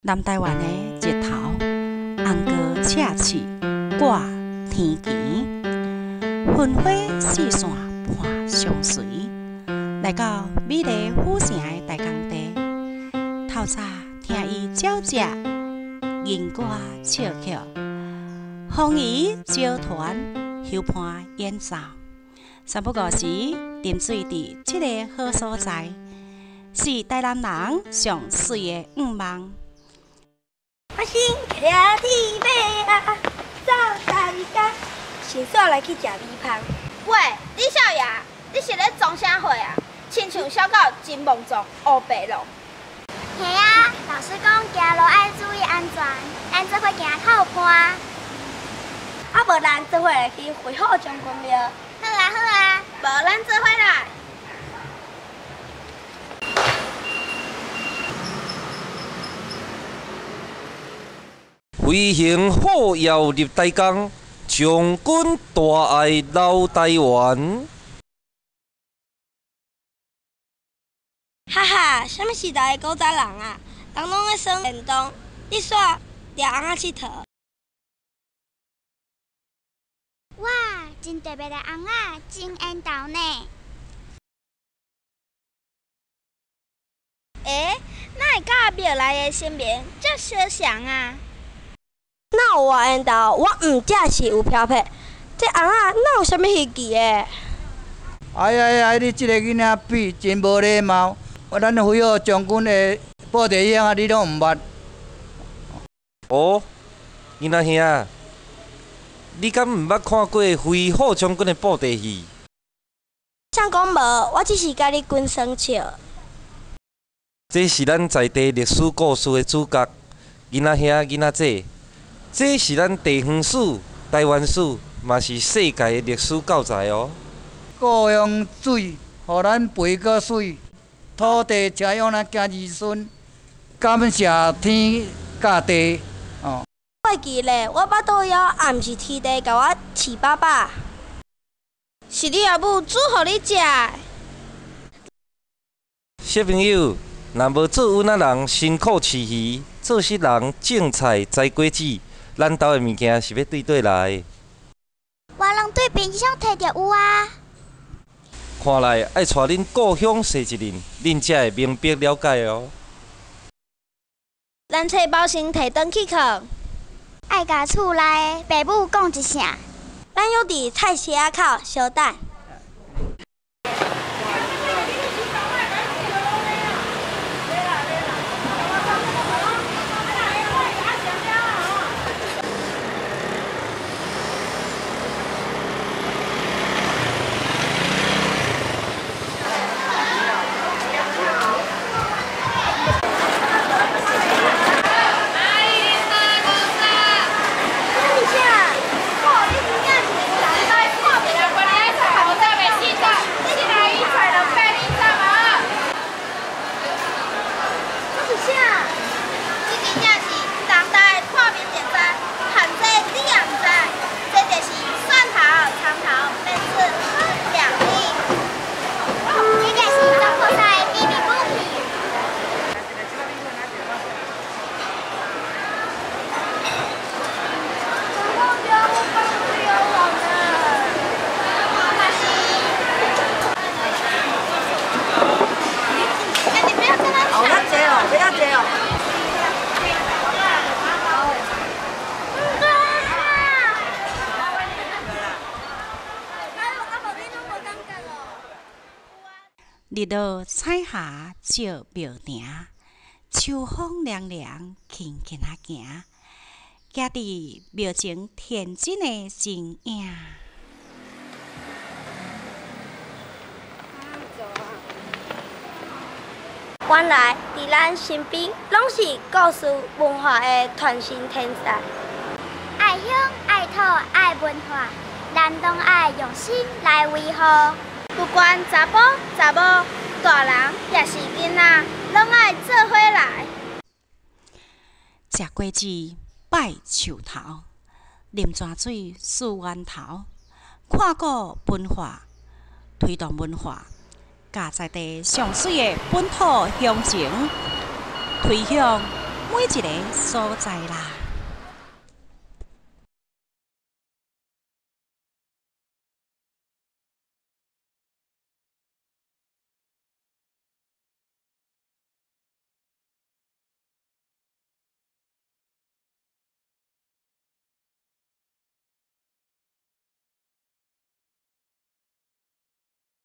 南台灣的日頭，紅膏赤刺掛天墘，雲花四散伴相隨，來到美麗府城的大工地。透早聽伊鳥食吟歌笑曲，風雨招團休伴演奏，三不五時沉醉佇這个好所在，是台南人上媠的願望。我先騎鐵馬啊，走大街，先煞來去食米芳。喂，李少爺，你是咧創啥貨啊？親像小狗真莽撞，烏白弄。嘿啊，老師講行路愛注意安全，咱做伙行較有伴。啊，無咱做伙來去飛虎將軍廟。好啊好啊，無咱做伙來。飛行虎耀入台江，將軍大愛留台灣。哈哈，啥物時代的古早人啊，人攏咧耍電動，你煞掠尪仔𨑨迌。哇，真特別的尪仔，真緣投呢。欸，哪會佮廟內的神明這相像啊？哪有偌緣投？我毋才是有飄撇，這尪仔哪有啥物稀奇的？哎呀呀！你這个囡仔比真無禮貌。咱飛虎將軍的布袋戲啊，你攏毋捌？哦，囡仔兄，你敢毋捌看過飛虎將軍的布袋戲？啥講無？我只是佮你滾耍笑。這是咱在地歷史故事的主角，囡仔兄、囡仔姐。這是咱地方史、台灣史，嘛是世界的歷史教材哦。故鄉水，予咱肥閣媠；土地車養咱囝兒孫，感謝天佮地哦。我會記咧，我腹肚枵，也毋是天地共我飼飽飽。是你阿母煮予你食的。小朋友，若無做阮仔人辛苦飼魚，做穡人種菜栽果子，咱兜的物件是欲對佗來？我攏對冰箱摕著有啊。看來愛帶恁故鄉踅一輪，恁才會明白了解哦。咱揣包先提轉去囥。愛共厝內的爸母講一聲。咱約佇菜市仔口相等。日落彩霞照廟埕，秋風涼涼，輕輕仔行，行佇廟前天真的身影。原來佇咱身邊攏是故事文化的傳承天才。愛鄉愛土愛文化，咱攏愛用心來維護。不管查埔查某、大人抑是囡仔，攏愛做伙來。食果子拜樹頭，啉泉水思源頭，看顧文化，推動文化，共在地上媠的本土鄉情，推向每一个所在啦。